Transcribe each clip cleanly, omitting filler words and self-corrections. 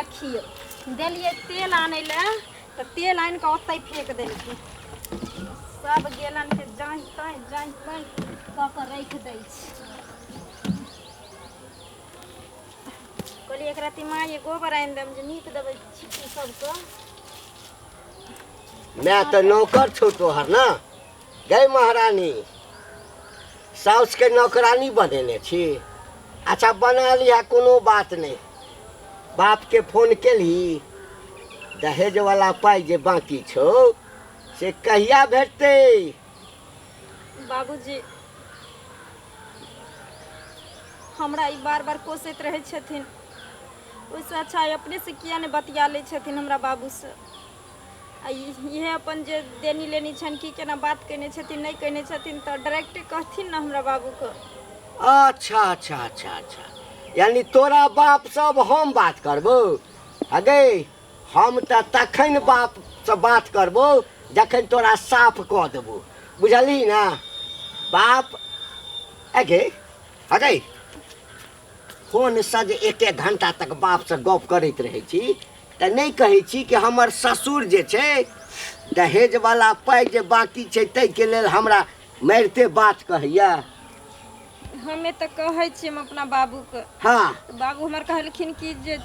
देखियौ, देलियै तेल आनै लए तऽ तेल आनि कऽ ओतहि फेक देलकै। सब गेलनके जाँहि ताँहि जाँहि ताँहि कऽ कऽ राखि दै छै। कहलियै एक रत्ती माँ ये गोबर आनि देब जे नीप देबै छिट्टी सबके। माय तऽ नौकर छौ तोहर ने गै महारानी, साउसके नौकरानी बनेने छी। अच्छा बना लिहा, कोनो बात नहि। बापके फोन केलही? दहेजवला पाइ जे बाँकी छौ से कहिया भेटतै? बाबूजी हमरा ई बार बार कोसैत रहै छथिन, ओहिसँ अच्छा अपनेसँ किया नहि बतिया लै छथिन हमरा बाबूसँ। आ इहे अपन जे देनी लेनी छनि की केना बात केने छथिन नहि केने छथिन तऽ डायरेक्टे कहथिन ने हमरा बाबूके। अच्छा अच्छा अच्छा अच्छा, यानी तोरा बाप सब हम बात करबो? अगे हम तऽ तखन बापसँ बात करबो जखन तोरा साफ कऽ देबो, बुझलही ने? बाप अगे अगे फोनसँ जे एक एक घण्टा तक बापसँ गप करैत रहै छी तऽ नहि कहै छी कि हमर ससुर जे छै दहेजवला पाइ जे बाँकी छै ताहिके लेल हमरा मारिते बात कहैया? हमे तऽ कहै छियै हम अपना बाबूके। हाँ। तऽ बाबू हमर कहलखिन कि जे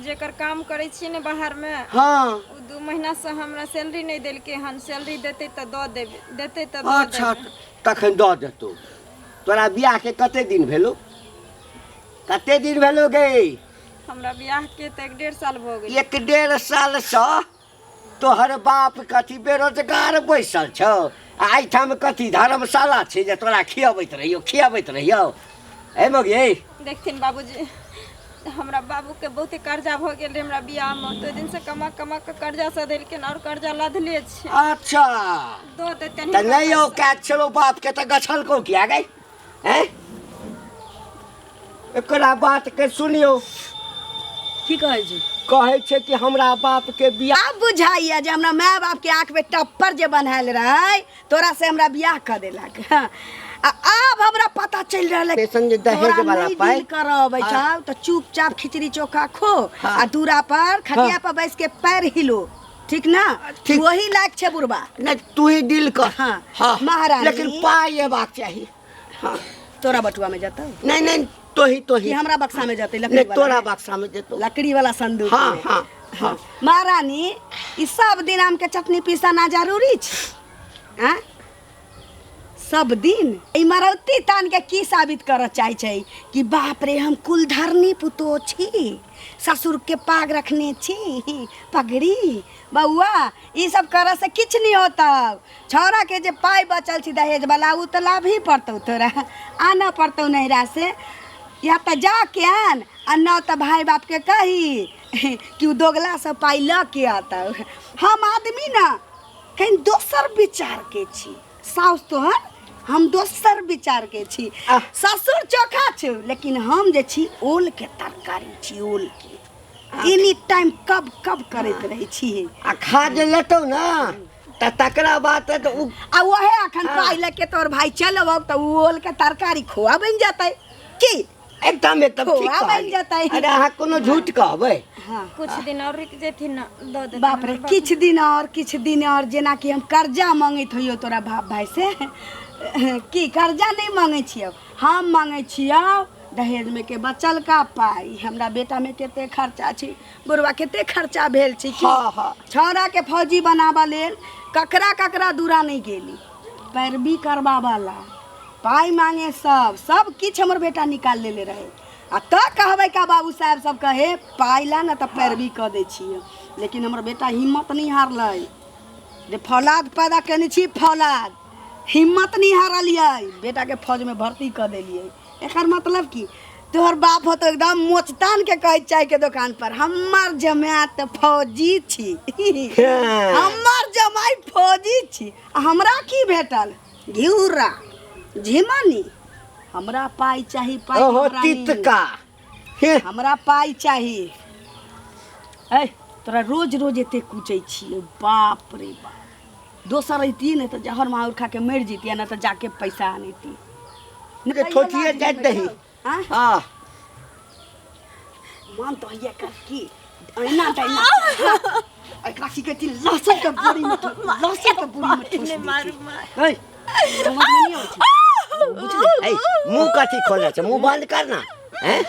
जेकर काम करै छियै ने बाहरमे, हाँ, ओ 2 महीनासँ हमरा सैलरी नहि देलकै हन, सैलरी देतै तऽ दऽ देबै, देतै तऽ दऽ अच्छा देबै। तखन दऽ देतौ। तोरा बियाहके कते दिन भेलौ? कते दिन भेलौ गे? हमरा बियाहके तऽ 1.5 साल भऽ गेल। 1.5 सालसँ तोहर बाप कथी बेरोजगार बैसल छौ आ एहिठाम कथी धर्मशाला छै जे तोरा खियबैत रहियौ खियबैत रहियौ? हे मौगी, देखथिन बाबूजी, हमरा बाबूके बहुते कर्जा भऽ गेल रहै हमरा बियाहमे, तऽ ओहि दिनसँ कमा कमा कऽ कर्जा सधेलखिन आओर कर्जा लधले छै। अच्छा दऽ देतनि तऽ हिनका नहि पैसा। औकात छलौ बापके तऽ गछलकौ किया गै? हैं, एकरा बात के सुनियौ। की कहै छै? कहै छै कि हमरा बाप के बियाह आब बुझाइया जे हमरा माय बाप के आँख में टप्पर जे बन्हायल रहै तोरा से हमरा बियाह कऽ देलक। हाँ। आ आब हमरा पता चलि रहल है पेशन जे दहेज तोरा वाला नहि पाइ दिल करऽ अबै छौ तऽ चुपचाप खिचड़ी चोखा खो आ दूरा पर खटिया पर बैस के पैर हिलो, ठीक ना? ठीक। वही लायक छै बुढ़बा। नहि, तू ही डील कर। हाँ। हाँ महारानी। लेकिन पाइ एबाक चाही। हाँ। तोरा बटुआ में जतौ? नहीं नहीं, तो ही तो कि ही हमरा बक्सा में जतै? लकड़ी नहीं वाला तोरा में? बक्सा में जेतो, लकड़ी वाला संदूक हाँ में। हाँ हाँ। महारानी, ई सब दिन आम के चटनी पीसाना जरूरी छै? आँ, सब दिन ई मरौती तान के की साबित करऽ चाहै छै कि बाप रे हम कुलधरनी पुतोह छी, ससुर के पाग रखने छी, पगड़ी। बौआ, ई सब करऽ से किछु नहीं होता। छौड़ा के जे पाइ बचल छै दहेज वाला ओ तऽ लाभ ही पड़तौ, तोरा आनऽ पड़तौ नैहरा से। या तऽ जा के आन आ न तऽ भाय बाप के कही कि ओ दोगला से पाइ लऽ के अतौ। हम आदमी न कहीं दोसर विचार के छी, साउस तोहर हम दोसर विचार के छी। आह। ससुर चोखा छौ लेकिन हम जे छी ओल के तरकारी छी, ओल के एनी टाइम कब कब करैत रहै छी। आ खा जे लेतौ ने तऽ तकरा बाद तऽ उ आ वहे अखन पाइ लऽ के तोहर भाई चल अबौ तऽ उ ओल के तरकारी खोआ बनि जेतै की? एकदम एकदम ठीक खोआ बनि कहलियै। जेतै। अरे अहाँ कोनो झूठ कहबै? हाँ। कुछ दिन और रुकि जेथिन ने दऽ देथिन। बाप रे, किछु दिन और, किछु दिन और, जेनाकि हम कर्जा मांगैत होइयौ तोरा बाप भाई से। की कर्जा नहि मांगै छियौ हम, मांगै छियौ दहेज में के बचल का पाई। हमरा बेटा में कते खर्चा छै बुढ़वा, कते खर्चा भेल छै की? हाँ, हाँ। छौड़ा के फौजी बनाबऽ लेल ककरा ककरा दूरा नहि गेली, पैरवी करबाबऽ ला, पाइ मांगे, सब सब किछु हमर बेटा निकाल लेले रहे। आ तऽ कहबै का बाबू साहेब सब कहे पाइ ला ने तऽ पैरवी कऽ दै छियै, लेकिन हमर बेटा हिम्मत नहि हारलै जे फौलाद पैदा केने छी फौलाद, हिम्मत नहि हारलियै, बेटाके फौजमे भर्ती कऽ देलियै। एकर मतलब की तोहर बाप होतो एकदम मोचतान के कहै चाय के दुकान पर हमर जमाय तऽ फौजी छी, हमर जमाय फौजी छी। आ हमरा की भेटल? घिउरा झिमनी। हमरा पाइ चाही, पाइ। ओहो महारानी। तितका हे। हमरा पाइ चाही। ऐ तोरा रोज रोज एते कुचै छियै, बाप रे बाप। दोसर रहितियै ने तऽ जहर माहुर खा के मरि जैतियै, ने तऽ जाके पैसा आनैती। के ठोकिए जाइत दही। आँय? हाँ। मन तो होइए कर की अहिना तहिना एकरा की कहै छी लहसुन के बोरी में लहसुन के बोरी में ठूस मारू दै छै। समझ में नहीं आबै छै बुझली ए मुंह कथी खोले छै मुंह बंद कर ना हैं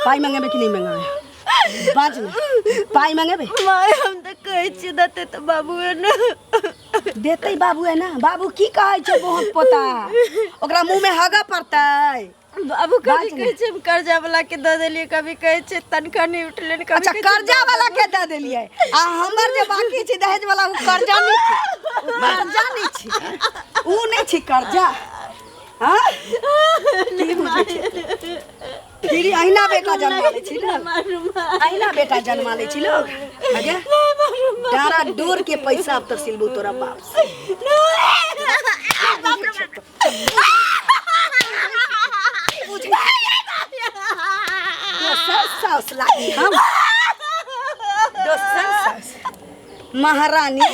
पाइ मंगेबे कि नहीं मंगेबे बाज ने पाइ मंगेबे माय हम तऽ कहै छियै देतै तऽ बाबुए ने देतै बाबू है ना बाबू की कहै छै बहुत पोता ओकरा मुंह में हगा पड़तै बाबू कभी बाज ने। कहै छै हम कर्जा वाला के दऽ देलियै कभी कहै छै तनखा नहि उठलै कभी अच्छा कहै छै कर्जा वाला के दऽ देलियै आ हमर जे बाकी छै दहेज वाला ओ कर्जा नहि छै उ कर्जा नहि छै उ नहि छै कर्जा हाँ की बुझै छै फिर अहिना बेटा जन्मा लै छी लोग मारू माय अहिना बेटा जन्मा लै छी लोग अगे डारा डोर के पैसा अब तक सिलबू तोरा बाप से दोसर साउस लागी हम दोसर साउस महारानी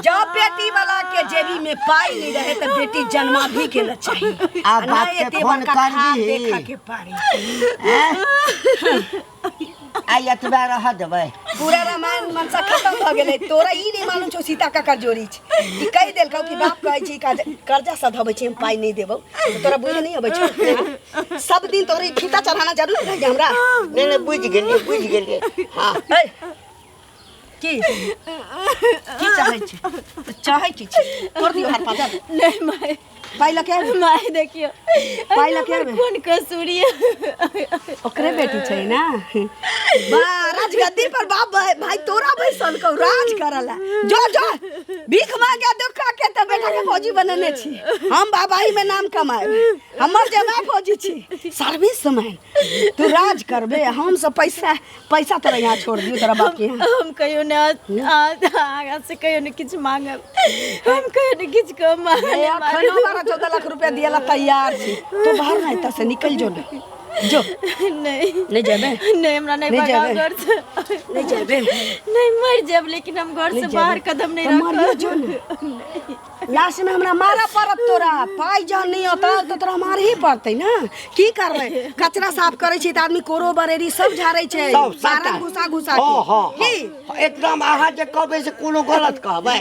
जब बेटी वाला के जेबी में पाई नहीं रहे तो बेटी जन्मा भी के न चाहिए आ आ बाप ना के एते फोन बड़का कर खाद दीही। देखा के पारी आइ एतबा रह देबै पूरा रामायण मनसा खत्म भऽ गेलै तोरा ई नहि मालूम छौ सीता ककर जोड़ी छै ई कहि देलकौ कि बाप कहै छै कर्जा सधबै छै हम पाइ नहि देबौ तऽ तोरा बुझऽ नहि अबै छौ हाँ? सब दिन तोरा ई फीता चढ़ाना जरूरी रहै हमरा नहि नहि बुझि गेलियै बुझि गेलियै हँ ऐ, की की चाहै छी चाहै की छी तोड़ दियौ हाथ पाँजा नहि माय पाइ लऽ के आबि माय देखियौ पाइ लऽ के हमर आबे। कोन कसूर ये ओकरे बेटी छै ना बा राजगद्दी पर बाप भाई तोरा बैसल कौ राज करला जो जो भीख मांगे दुखा के त बेटा के फौजी बनेने छी हम बाबाही में नाम कमाए हमर जमाय फौजी छी सर्विस मैन तू राज करबे हम सब पैसा पैसा तोरा यहाँ छोड़ दियो तोरा बाप के यहाँ हम कहियो ने आगा से कहियो ने किछु मांगब हम कहियो ने किछु कम मांगब अखनो 12-14 लाख रुपया दियाला तैयार छी तो बाहर ना एतऽ से निकल जो ना जो नहीं नहीं जेबे नहीं हमरा नहीं नहीं भगाओ जेबै। घर से नहीं जेबे नहीं मर जाब लेकिन हम घर से नहीं बाहर जेबै। कदम नहीं तऽ मरियो रखब जो ने लास्ट में हमरा मारऽ पड़त तोरा पाइ जहन नहि औतौ तऽ तोरा मारही पड़तै ने की करबै कचरा साफ करै छी तऽ आदमी कोरो बरेरी सब झाड़ै छै सब सबटा बारन घुसा घुसा हँ के हँ की हँ एकदम अहाँ जे कहबै से कोनो गलत कहबै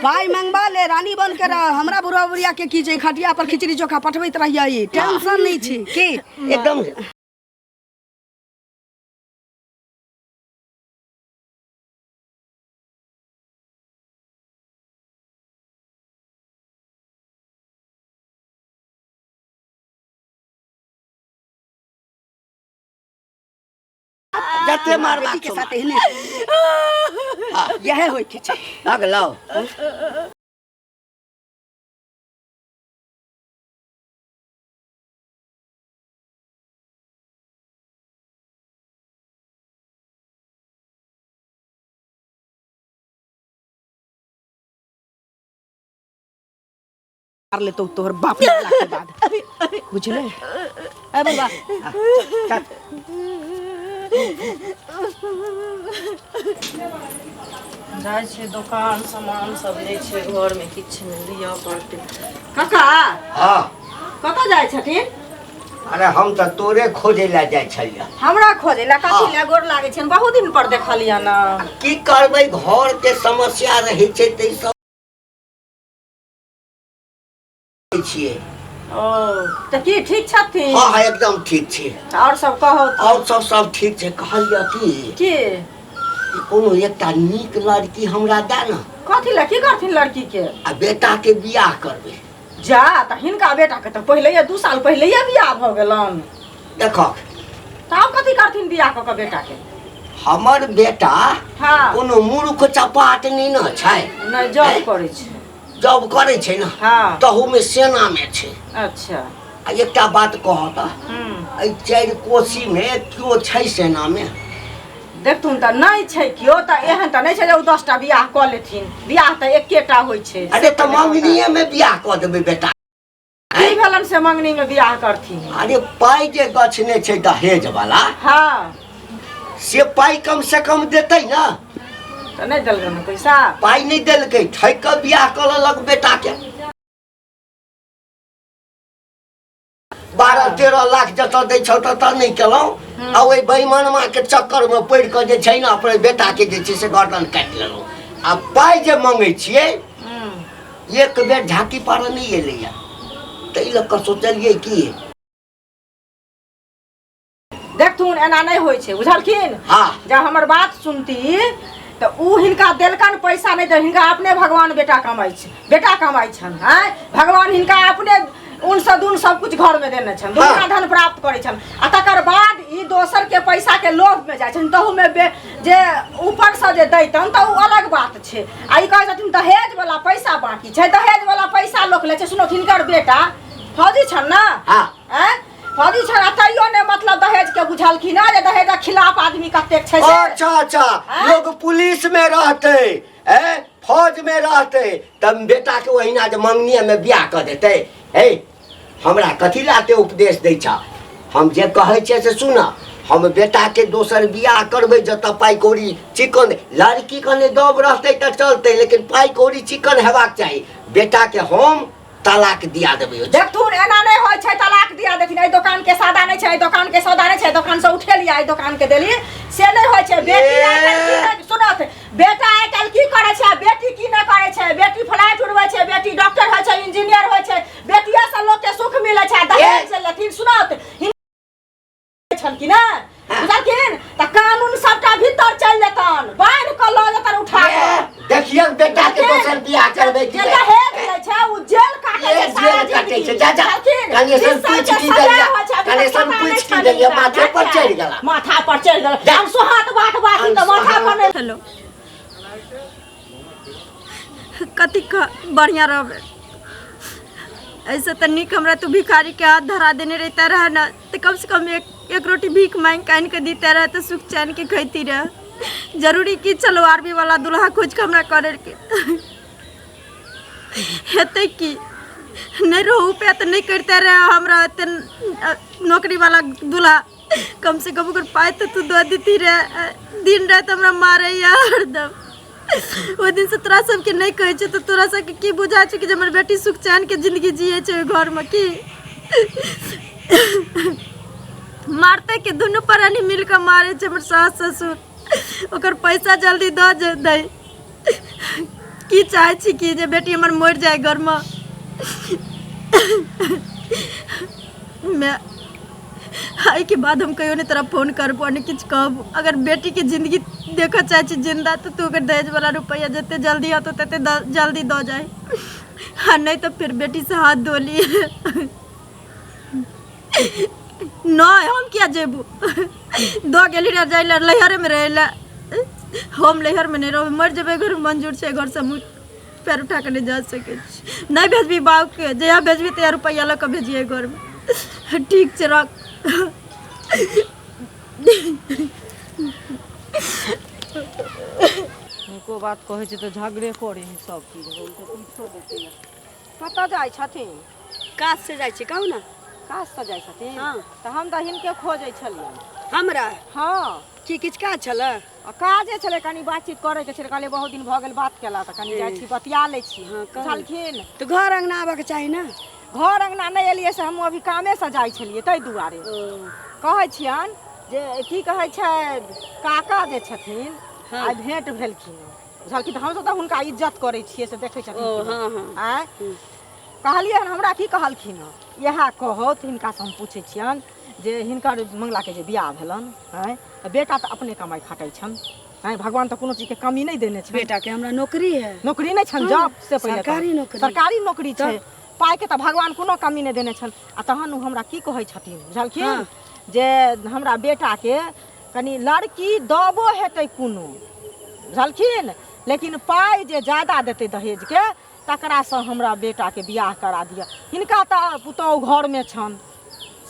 पाइ मंगवा ले रानी बन के रह हमरा बुढ़ा बुढ़िया के की छै खटिया पर खिचड़ी चोखा पठबैत रहियै टेंशन नहि छै की एकदम जते मारबाक बेटी के छौ साथ एहने यह होय के छै मार। अगलो मार लेतौ तोहर बाप मरला के बाद बुझले ए बबा चल। जाइ छै दोकान सामान सब नहि छै घरमे किछु नहि लिअ पड़तै काका हँ कतऽ जाइ छथिन अरे हम तऽ तोरे खोजै लए जाइ छलियै हमरा खोजै लए कथी लए गोर लागै छनि बहुत दिन पर देखलियै ने की करबै घरके समस्या रहै छै ताहि सब छियै ओ तऽ की ठीक छथिन हँ हँ एकदम ठीक छी आओर सब कहू तऽ। आओर सब सब ठीक छै कहलियै की की कि कोनो एकटा नीक लड़की हमरा दए ने कथी लए की करथिन लड़की के आ बेटाके बियाह करबै जा तऽ हिनका बेटाके तऽ पहिलैये 2 साल पहिलैये बियाह भऽ गेलनि देखक तऽ आब कथी करथिन बियाह कऽ कऽ बेटाके हमर बेटा हँ कोनो मूर्ख चपाट नहि ने छै नहि जॉब करै छै जॉब करै छै ने हँ तहूमे सेनामे छै अच्छा आ एकटा बात कहऽ तऽ एहि चारि कोसीमे केओ छै सेनामे देखथुन तऽ नहि छै केओ तऽ एहन तऽ नहि छै जे ओ 10टा बियाह कऽ लेथिन बियाह तऽ एकेटा होइ छै अरे तऽ मंगनीएमे बियाह कऽ देबै बेटा की भेलन से मंगनी में बियाह करथिन अरे पाइ जे गछने छै दहेज वाला हाँ से पाइ कम से कम देतै ने तऽ नहि देलकै ने पैसा पाइ नहि देलकै ठकि कऽ बियाह कऽ लेलक बेटा के 12-13 लाख जतऽ दै छौ ततऽ नहि केलहुँ आ ओहि बेईमानमा के चक्कर में पड़ि कऽ जे छै ने अपने बेटा के जे छै से गर्दन काटि लेलहुँ आ पाइ जे मंगै छियै एक बेर झाँकी पार नहि एलैया ताहि लऽ कऽ सोचलियै कि देखथुन एना नहि होइ छै बुझलखिन हाँ जब हमर बात सुनती तऽ उ हिनका देलकन पैसा नहि तऽ हिनका अपने भगवान बेटा कमाइ छै बेटा कमाइ छनि आँय भगवान हिनका अपने उनसँ दून सब कुछ घरमे देने छनि दुनिया धन प्राप्त करै छनि आ तकर बाद ई दोसरके पैसाके लोभमे जाइ छनि तहूमे जे ऊपरसँ जे दैतनि तऽ ओ अलग बात छै आ ई कहै छथिन दहेजवला पैसा बाँकी छै दहेजवला पैसा लोक लै छै सुनू हिनकर बेटा फौजी छनि ने हाँ आँय फौजी छनि आ तैयो नहि मतलब दहेजके बुझलखिन हँ जे दहेजक खिलाफ आदमी कतेक छै से अच्छा अच्छा आँय? लोग पुलिस में रहते ए फौज में रहते तब बेटा के ओहिना जे मंगनीय में बियाह कर देते हे हमरा कथी लाते उपदेश दै छ हम जे कहै छियै से सुन हम बेटा के दोसर बियाह करबै जतऽ पाइ कौड़ी चिकन लड़की कने दब रहतै तऽ चलतै लेकिन पाइ कौड़ी चिकन हेबाक चाही बेटा के हम तलाक दिया देबै देखथुन एना नहि होइ छै तलाक दिया देथिन एहि दोकान के सादा नहि छै एहि दोकान के सौदा नहि छै दोकान से उठेलियै एहि दोकान के देली से नहि होइ छै बेटी ए! आइ काल्हि की नहि सुनत बेटा आइ काल्हि की करै छै आ बेटी की नहि करै छै बेटी फ्लाइट उड़बै छै बेटी डॉक्टर होइ छै इंजीनियर होइ छै बेटिये से लोक के सुख मिलै छै आ दहेज जे लेथिन सुनत छल कि ने बुझलखिन तऽ कानून सबटा भीतर चलि जेतन बान्हि कऽ लऽ जेतन उठा कऽ देखियौ बेटा के दोसर बियाह करबै कि जे नहि? दहेज लै छै ओ जेल काटै ये छै सारा जेल काटै जिंदगी छै जा जा बुझलखिन? कनेसन 20 साल पूछ के की सजा देलियै होइ छै, अभी तक कनेसन पता पूछ नहि की छनि देलियै हिनका। माथे पर चढ़ि गेला माथा पर चढ़ि गेल हम सोहात बात बात तऽ माथा पर नहि हेलो कथी बढ़िआँ रहबै ऐसे तऽ नीक हमरा तू भिखारीके हाथ धरा देने रहिता रह ने तऽ कमसँ कम एक एक रोटी भीख माँगि कऽ आनि कऽ दिते रह तऽ सुख चैनके खैती रह जरूरी की चलो आर्मीवला दुल्हा खोजि कऽ हमरा करैके हेतै की नहि रहू रुपैआ तऽ नहि करिते रहे हमरा एते नौकरीवला दुल्हा कम से कम ओकर पाइ तऽ तू दऽ देती रहे दिन राति हमरा मारैया हरदम ओहि दिनसँ तोरा सबके नहि कहै छियौ तऽ तोरा सबके की बुझाइ छौ कि जे हमर बेटी सुख चैनके जिन्दगी जियै छै ओहि घरमे की मारतै के दुनू प्राणी मिल कऽ मारै छै हमर सास ससुर ओकर पैसा जल्दी दऽ जे दै की चाहै छी कि जे बेटी हमर मरि जाय घरमे मैं एहिके बाद हम कहियो नहि तोरा फोन करबो नहि किछु कहबो अगर बेटीके जिन्दगी देखऽ चाहै छी जिन्दा तऽ तू ओकर दहेजवला रुपैआ जते जल्दी हेतौ तते जल्दी दऽ जाही आ नहि तऽ फेर बेटीसँ हाथ धो लिए नहि हम किया जेबू दऽ गेली रह जाइ लए लैहरेमे रहै लए हम लैहरमे नहि रहबै मरि जेबै घर मंजूर छै घरसँ मुँह पैर उठा कऽ नहि जा सकै छी नहि भेजबी बाबूके जहिया भेजबी तहिया रुपैआ लऽ कऽ भेजिए घरमे ठीक छै रख नीको बात कहै छै तऽ झगड़े करै है सब चीज पूछो देते कतऽ जाइ छथिन काज से जाइ छी कहू ने काजसँ जाइ छथिन हँ। तऽ हम तऽ हिनके खोजै छलियनि हमरा हँ की किछु काज छलै आ काजे छलै कनि बातचीत करैके छलै कहलियै बहुत दिन भऽ गेल बात केला तऽ कनि जाइ छी बतिया लै छी हँ, कहू। बुझलखिन तऽ घर अङ्गना आबऽके चाही ने घर अङ्गना नहि एलियै से हमहूँ अभी कामेसँ जाइ छलियै ताहि दुआरे कहै छियनि जे की कहै छै काका जे छथिन हँ। आइ भेँट भेलखिन बुझलखिन तऽ हमसभ तऽ हुनका इज्जत करै छियै से देखै छथिन ओ कि नहि। हँ हँ आँय कहलियै हन हमरा की कहलखिन हँ इएह कहौथ हिनकासँ हम पूछै छियनि जे हिनकर मंगलाके जे बियाह भेलनि आँय तऽ बेटा तऽ अपने कमाइ खटै छनि आँय भगवान तऽ कोनो चीजके कमी नहि देने छनि बेटाके हमरा नौकरी है नौकरी नहि छनि जॉब से पहिले सरकारी नौकरी। सरकारी नौकरी छै पाइके तऽ भगवान कोनो कमी नहि देने छनि आ तहन ओ हमरा की कहै छथिन बुझलखिन हँ। जे हमरा बेटाके कनि लड़की दबो हेतै कोनो बुझलखिन लेकिन पाइ जे ज्यादा देतै दहेजके तकरासँ हमरा बेटाके बियाह करा दिअ हिनका तऽ पुतहु घरमे छनि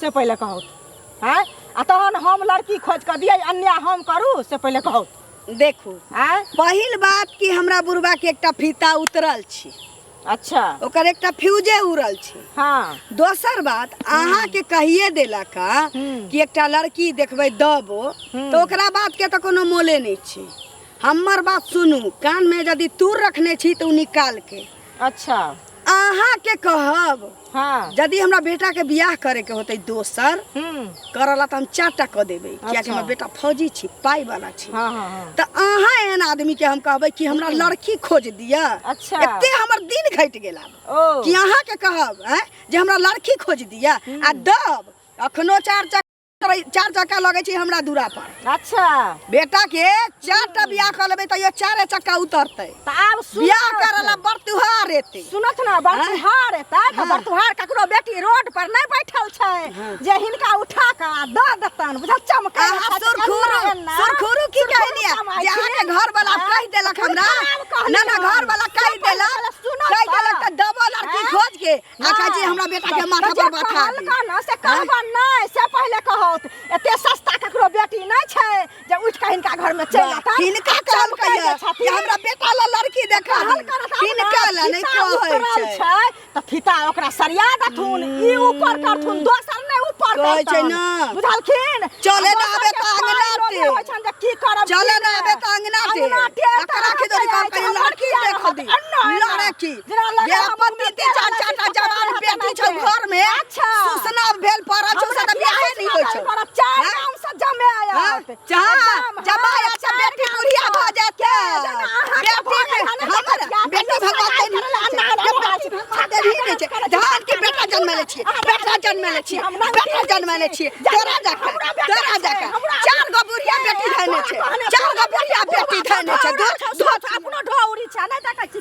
से पहिले कहौथ आँय आ तहन हम लड़की खोजि कऽ दियै अन्याय हम करू से पहिले कहौथ देखू आँय पहिल बात कि हमरा बुढ़बा के एकटा फीता उतरल छी अच्छा ओकर एकटा फ्यूजे उड़ल छै हाँ दोसर बात अहाँके कहिए देलक हँ कि एकटा लड़की देखबै दबो तऽ ओकरा बात के तऽ कोनो मोले नहि छै हमर बात सुनू कानमे यदि तूर रखने छी तऽ ओ निकाल के अच्छा अहाँके कहब हाँ यदि हमरा बेटा के बियाह करे के होते दोसर हम्म करला तऽ हम 4 टा कऽ देबै कियाकि अच्छा। हमर बेटा फौजी छी, पाइ वाला छी। हाँ हाँ हाँ तऽ अहाँ एहन आदमी के हम कहबै कि हमरा लड़की खोज दिअ। अच्छा। एते हमर दिन घटि गेल आब ओ कि अहाँके कहब आँय जे हमरा लड़की खोज दिअ आ दब। अखनो 4 चक्का लगै छै हमरा दूरा पर। अच्छा। बेटा के 4 टा बियाह कऽ लेबै तैयो चारे चक्का उतरतै। तऽ आब सुनत। बियाह करला बड़ त्योहार एतै। सुनत ना, बरतुहार एतै तऽ बरतुहार ककरो बेटी रोड पर नहि बैठल छै जे हिनका उठा कऽ आ दऽ देतन, बुझल? चमकै अहाँ सुरखुरु सुरखुरु की कहलियै जे अहाँके घर वाला कहि देलक हमरा ना ना, घर वाला कहि देलक, कहि देलक तऽ दबो लड़की खोज के आ कहै छी हमरा बेटा के माथा पर बैठा दी। कहलका ना, से कहबा नहि, से पहिले कहत एते सस्ता ककरो बेटी नहि छै जे उठि कऽ हिनका घर में चलि एतन। हिनका कहलकै जे हमरा बेटा ला लड़की देखा दी, हिनका ला नहि कहै छै। तऽ फीता ओकरा सरिया देथुन, ई ऊपर करथुन, दोसर नहि ऊपर कहै छै करतन। ना। बुझलखिन? चले ना आ आबे दोसर तऽ के अंगना पाइ लोभे टेढ़। होइ छनि जे की करब, चले की ना आबे तऽ अंगना टेढ़। अंगना टेढ़ आ राखी तऽ दौड़ी रहत, कह हमर लड़की किया देख रहत? दी। अन्ना, अन्ना। लड़की जेना लगे जे हम अपन तीन तीन चार चार टा जवान बेटी छौ घर में, अच्छा। सुसना भेल पड़ल छौ, से तऽ बियाहे नहि होइ छौ। करब चार हाँ? गाम से जमे आयत। जहाँ एकदम, जमाय हाँ, अच्छा चारि बेटी गाम बुढ़िया सँ। भऽ जायत के जेना अहाँके बेटी भऽ गेल हन, हमर देखै बेटी छियै, भगवती कहियो नहि सगाई छै, करय लए बेटी भगवती नहि छै। धान के बेटा जन्मेले छियै, बेटा जन्मेले छियै, बेटा जन्मेले छियै। तोरा जकाँ, तोरा जकाँ चार गो बुढ़िया बेटी धैने छै, चार गो बुढ़िया बेटी धैने छै। दूर दूर। अपनो ढौरी छै, नहि देखै छी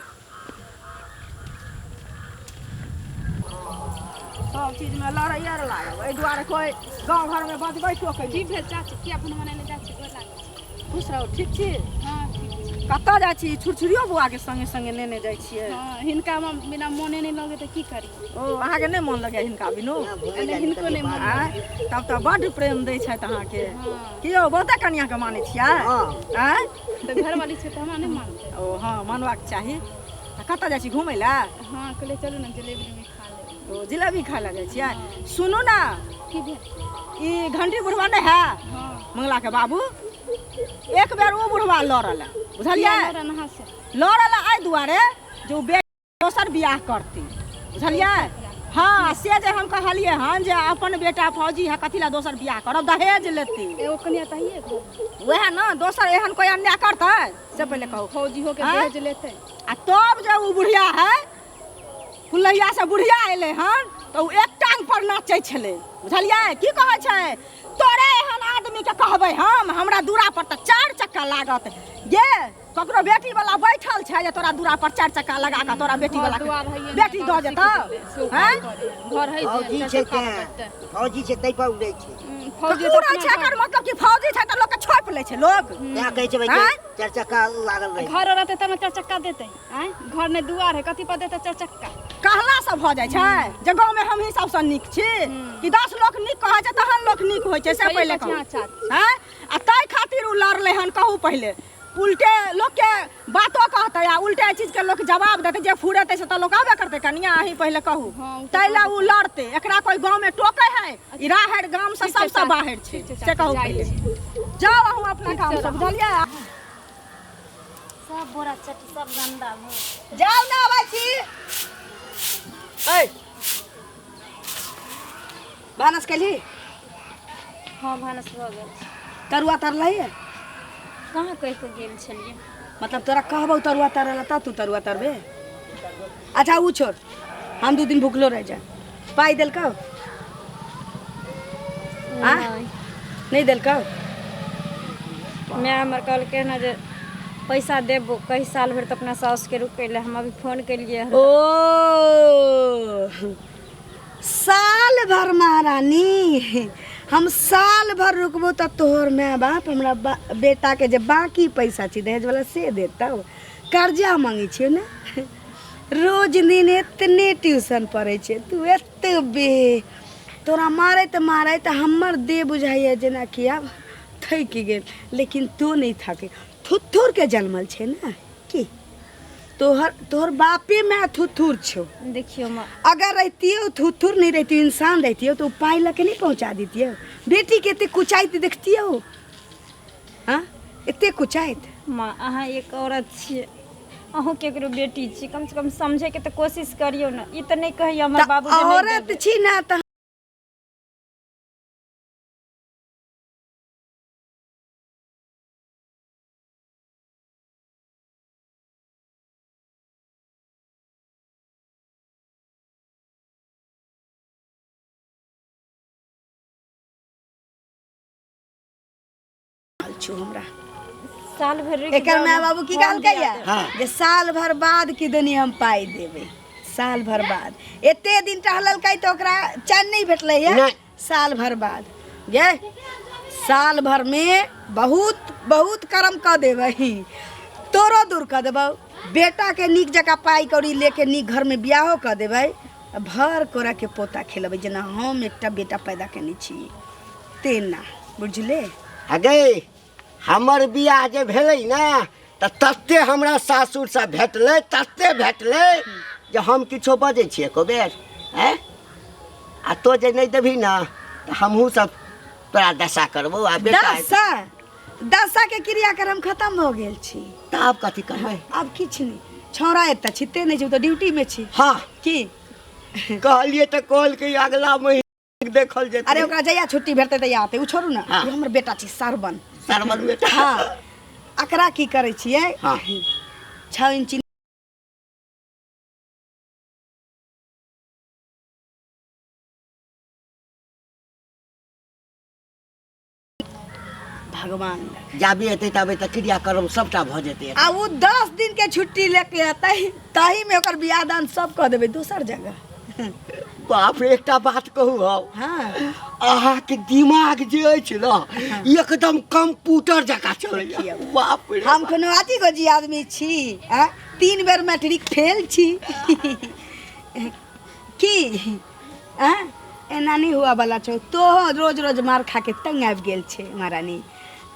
सब चीजमे लड़ैये लागल, एहि दुआरे कोइ गाँव घरमे बजबै टोकै। की भेल चाची? किया फोन मनेने चाची? गोर लागै छी। खुश रहू, ठीक छी? हँ, ठीक छी। कतऽ जाइ छी? छुरछुरियो बौआके संगे संगे नेने जाइ छियै? हँ, हिनका हम बिना मोने नहि लगे तऽ की करी? ओ अहाँके नहि मोन लगैया हिनका बिनु? नहि, हिनको नहि मोन। आँय, तब तऽ बड्ड प्रेम दै छथि अहाँके। की यौ, बहुते कनियाके मानै छियै? हँ। आँय? तऽ घरवाली छै तऽ हमरा नहि मानतै? ओ हँ, मानबाक चाही। तऽ कतऽ जाइ छी घुमै लए? हँ, कहलियै चलू ने जलेबी उलेबी खा लेब। ओ जिलेबी खाय लए जाइ छियै। सुनू ने। की भेल? ई घंटी बुढ़वा नहि है? हँ। मंगलाके बाबू, एक बेर ओ बुढ़वा लड़ल है, बुझलियै? किया लड़न अहाँ से? लड़ल है एहि दुआरे जे ओ बेटी दोसर बियाह करतै, बुझलियै? हँ, से जे हम कहलियै हन जे अपन बेटा फौजी है, कथी लए दोसर बियाह करब, दहेज लेतै। एगो कनिया तऽ हइए घर। वएह ने, दोसर एहन कोइ अन्याय करतै से पहिले कहू। फौजी होके आँय? दहेज लेतै? आ तब जे ओ बुढ़िया है, कुलैया से बुढ़िया एलै हन तऽ ओ एक टांग पर नाचै छलै, बुझलियै? की कहै छै, तोरे एहन आदमीके कहबै हम, हमरा दूरा पर तऽ चारि चक्का लागत गे। ककरो बेटी वाला बैठल छै जे तोरा दूरा पर चारि चक्का लगा कऽ तोरा बेटी वाला घर दुआर हइए नहि, बेटी दऽ बाबू जेतौ? सीख जेतै, हैं? घर है फौजी जे छै चक्का तें लगतै। फौजी छै ताहि पर उड़ै छै। फौजी तऽ उड़ै छै, एकर मतलब कि फौजी छै तऽ लोकके छोपि लै छै लोक। तें कहै छै भाइ, आँय? चारि चक्का लागल रहै। घर रहतै तब ने चारि चक्का देतै। आँय, घर नहि दुआर है, कथी पर देतै चारि चक्का? कहला से भऽ जाइ छै जे गाँवमे हमही सबसँ नीक छी कि 10 लोक नीक कहै छै तहन लोक नीक होइ छै, से सही पहिले कहै छी कहू। अहाँ चाची। हैं? आ ताहि खातिर ओ लड़लै हन। कहू पहिले, उल्टे लोकके बातो कहतै आ उल्टे चीजके लोक जवाब देतै, जे फुरेतै से तऽ लोक आबे करतै। कनिया, अहीं पहिले कहू। हँ, ओ तऽ ताहि लए ओ लड़तै। एकरा कोइ गाँवमे टोकै है? ई राहरि गामसँ ठीक छै सबसँ चाची, बाहर छै। ठीक छै से चाची, कहू जाइ पहिले। छी। जाउ अहूँ अपना ठीक काम छै, से, राखू। बुझलियै? सब बोरा चट्टी सब गंदा भऽ जाउ ने, अबै छी। ऐ भानस केलही? हँ, भानस भऽ गेल। तरुआ तरलही? कहाँ कहि कऽ गेल छलियै? मतलब तोरा कहबौ तरुआ तरला तऽ तू तरुआ तरबे? अच्छा, उ छोड़, हम 2 दिन भुखलो रह जाए, पाइ देलकौ आ? नहि। नहि देलकौ? माय हमर कहलकै ने जे पैसा देबो कही साल भरि तऽ अपना सासुके रुकै लए। हम अभी फोन केलियै हन। ओ साल भर महारानी, हम साल भर रुकबो तऽ तोहर माय बाप हमरा बेटाके जे बाकी पैसा छै दहेज वाला से देतौ? कर्जा मांगै छियौ ने? रोज दिन एतने ट्यूशन पढ़ै छै तू, एतबे तोरा मारैत मारैत हमर देह बुझाइए जेनाकि आब थकि गेल, लेकिन तू नहि थके। थुथुरके जनमल छै ने की तोहर तोहर बापे माय थुथुर छौ? देखियौ माँ। अगर रहितियो थुथुर नहीं रहितियो, इंसान रहितियो तो पाइ लऽ के नहीं पहुँचा दितियो? बेटी के एते कुचाइत देखतियो? हाँ, एते कुचाइत? माँ, अहाँ एक औरत छियै, अहूँ केकरो बेटी छी, कमसँ कम समझैके तऽ कोशिश करियौ ने। ई तऽ नहि कहैया हमर तऽ बाबू जे नहि औरत देबै। छी ने तऽ छु हमरा साल भरि रुकि एकर जाउ माय ने, बाबू की हम कहलकै दिया या देब। हाँ। जे साल भर बाद की दनी हम पाइ देबै, साल भर बाद। एते दिन टहललकै तऽ ओकरा चैन नहि भेटलै या। नहि। साल भर बाद गे, साल भर में बहुत बहुत कर्म कऽ देबै, तोरो दूर कऽ देबौ, बेटा के नीक जकाँ पाइ कौड़ी लेके नीक घर में बियाहो कऽ देबै, आ भर कोरा के पोता खेलेबै जेना हम एकटा बेटा पैदा केने छी तेना, बुझले? अगे हमर बियाह जे भेलै ने तऽ तते हमरा सासुरसँ भेटलै, तते भेटलै जे हम किछो बजै छियै एको बेर? आँय, आ तो जे नहि देबही ने तऽ हमहूँ सब तोरा दशा करबौ आ बेटा दशा, दशा के क्रियाक्रम खत्म भऽ गेल छी। तऽ आब कथी करबै? आब किछु नहि, छौड़ा एतऽ छिते नहि छै, ओ तऽ ड्यूटी मे छी। हँ। की कहलियै तऽ कहलकै अगला महीना देखल जेतै। अरे ओकरा जहिया छुट्टी भेटतै तहिया आते, ओ छोड़ू ने। हाँ। ओ हमर बेटा छी सरवन। सरवन बेटा। हाँ, एकरा की करै छियै? हाँ। 6 इंची भगवान लग। जाबे एतै ताबे तऽ क्रियाक्रम सबटा भऽ जेतै। आ ओ 10 दिन के छुट्टी लेके अतै ताही में ओकर बियाह दान सब कऽ देबै दोसर जगह। बाप रे, एकटा बात कहू हम? हाँ। अहाँके दिमाग जे अछि ने एकदम कंप्यूटर जकाँ चलैया। बाप रे। हम कोनो अथी गोजी आदमी छी? आ 3 बेर मैट्रिक फेल छी की? आ एना नहि हुआ वाला छौ। तोहो रोज रोज मार खा के तंग आबि गेल छै महारानी,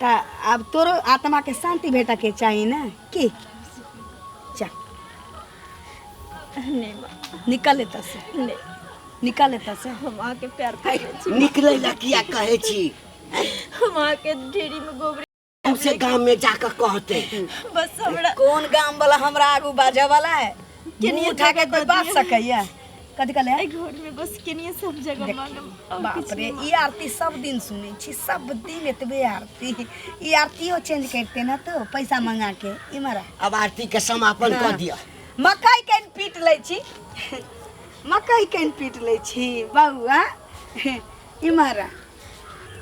तऽ आब तोरो आत्मा के शांति भेटऽ के चाही ने। की चल। नहि माँ। निकल एतऽ से। नहि। निकल एतऽ से। हम अहाँके प्यार करै छी। निकलै ला किया कहै छी? हम अहाँके ढेरी में गोबर से गाम में जाकर कहते। बस हमरा कोन गाम वाला हमरा आगू बाजऽ वाला है? केनिये मुँह उठा के जगह कोई दऽ बाज दिअ। सकैया? कथी कहले? एहि घर में बस केनिये सब जगह मांगब, आओर बाप किछु रे, नहि। ई आरती सब दिन सुनै छी, सब दिन एतबे आरती। ई आरतियो चेंज करते ना तो पैसा मंगा के इमरा। अब आरती के समापन कऽ दिअ। मकई कनि पीट लै छी, मकई कनि पीट लै छी बौआ। इमहर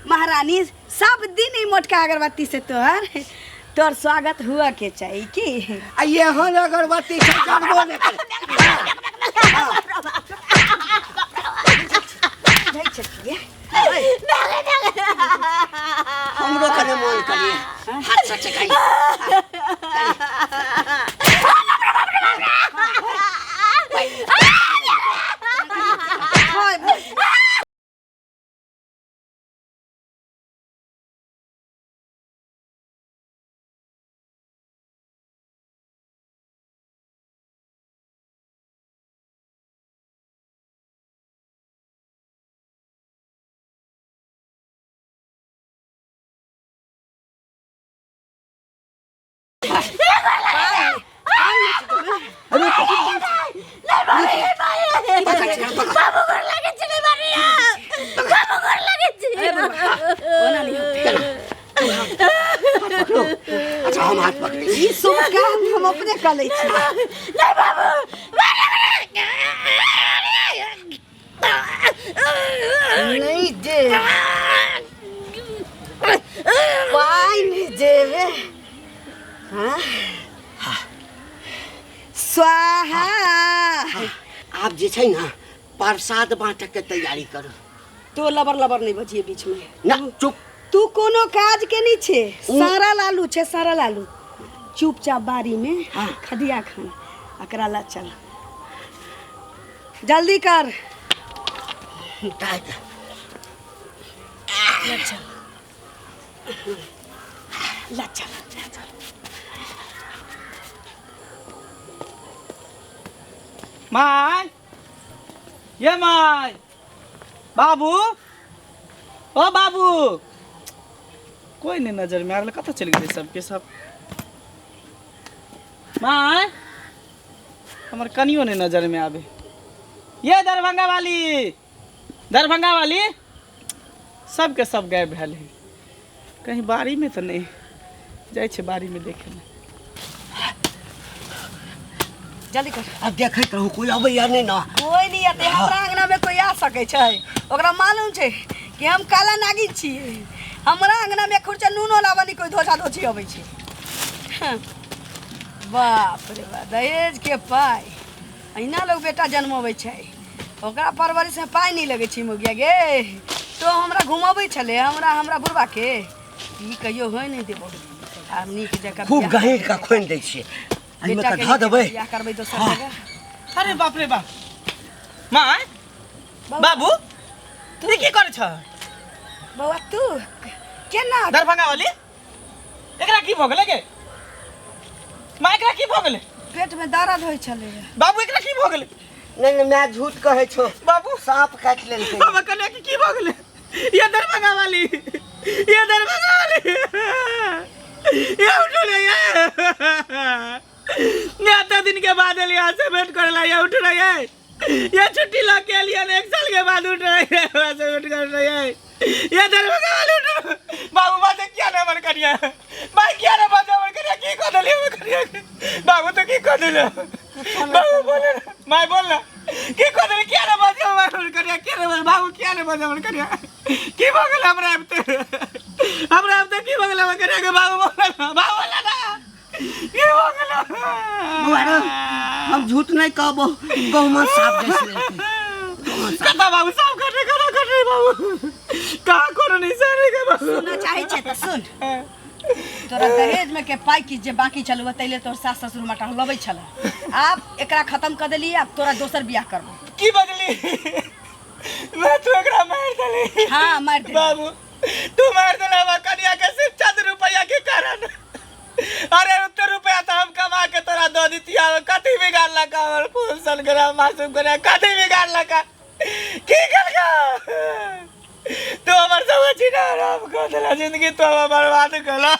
महारानी, सब दिन ई मोटका अगरबत्ती से तोहर तोहर स्वागत हुआ के चाही की? आ एहन अगरबत्ती से जरबो नहि करे। जाइ छलियै। हमरो कने मन करिए हाथ से चकाई। हाय। अच्छा, हम हाथ पकड़ै छी। ई शुभ काम हम अपने कऽ लै छी। नहीं दे पाइ नहीं देवे। हाँ? स्वाहा। आब जे छै ने प्रसाद बाँटऽ के तैयारी करू। तो लबर लबर नहीं बजिए बीच में। ना चुप। तू कोनो काज के नहीं छे, सारा लालू छे, सारा लालू। चुपचाप बाड़ी में हाँ। खदिया खान एकरा ला चल, जल्दी कर। ला चल, ला चल, ला चल। माय, ये माय, बाबू, ओ बाबू, कोई नहीं नजर में आ रहल। कतऽ चलि गेलै सबके सब? माय हमर कनियो नहि नजरमे आबे ये दरभंगा वाली दरभंगा वाली सबके सब गायब भेल है कहीं बाड़ीमे तऽ नहि जाइ छै बाड़ीमे देखै लए जल्दी कर आब देखैत रहू कोई अबैया नहि ने कोई नहीं आते हमरा अंगना में कोई आ सकै छै ओकरा मालूम छै कि हम काला नागिन छियै हमरा अंगना में खुर्चा नूनो लाबऽ नहीं कोई धोछा धोछी अबै छै हँ। बाप रे बाप दहेज के पाइ अहिना लोग बेटा जन्मबै छै ओकरा परवरिश में पाइ नहि लगै छै मौगिया गे तो हमरा घुमबै छलै हमरा हमरा बुढ़बा के ई कहियो होइ नहि देबो आब नीक जकाँ खूब बियाह गहीर कऽ खोनि दै छियै एहिमे बेटा कऽ के धऽ देबै बियाह करबै दोसर हाँ। जगह अरे बाप रे बाप माय बाबू तू की करै छ बौआ तू केना दरभंगा वाली एकरा की भऽ गेलै गे माय एकरा की भऽ गेलै पेट में दर्द होइ छलै बाबू एकरा की भऽ गेलै नहि नहि माय झूठ कहै छौ बाबू साँप काटि लेलकै बाबा कन्या के की भऽ गेलै ये दरभंगा वाली ये दरभंगा वाली ये उठो ना ये मैं इतना दिन के बाद एलियै यहाँ से भेंट करे ला ये उठ रही है ये छुट्टी ला के एलियै ने एक साल के बाद उठ रही है वहाँ से भेंट कर रही है ये दरभंगा वाली उठ बाबू बाजे किया ना मन करिया भाई किया ना बाजे मन करिया की कह देलियै मन करिया बाबू तो की कह देलियै बाबू बोले ना माय बोल ना की कह देलियै किया ना बाजे मन करिया किया ना बाजे बाबू किया ना बाजे मन करिया की भऽ गेल हमरा आबिते हमरा आबिते की भऽ गेल हमरा करिया के बाबू बोल ना बाबू बोल ना की भऽ गेल बौआ रे, हम झूठ नहीं कहबो गहुमा साफ जैसे लेलकै। कता बाबू साफ कर रे कता कर रे बाबू कहाँ कोनो निशान है के बाबू सुनऽ चाहै छै तऽ सुन तोरा दहेज में के पाइ की जे बाकी छलौ तैले तोर सास ससुर मटा लबै छल आब एकरा खत्म कऽ देलियै आब तोरा दोसर बियाह करबो की बजली मैं तू एकरा मार देली हाँ मारि देली बाबू तू मार देला हमरा कनिया के सिर्फ चंद रुपया के कारण अरे उतने रुपया तो हम कमा के तोरा दऽ दितिया कथी बिगाड़लक हमर फूल सन गोरा मासूम गोरा कथी बिगाड़लक की केलका तू हमर सब जीना हराम कऽ देला जिंदगी तू हमर बर्बाद कला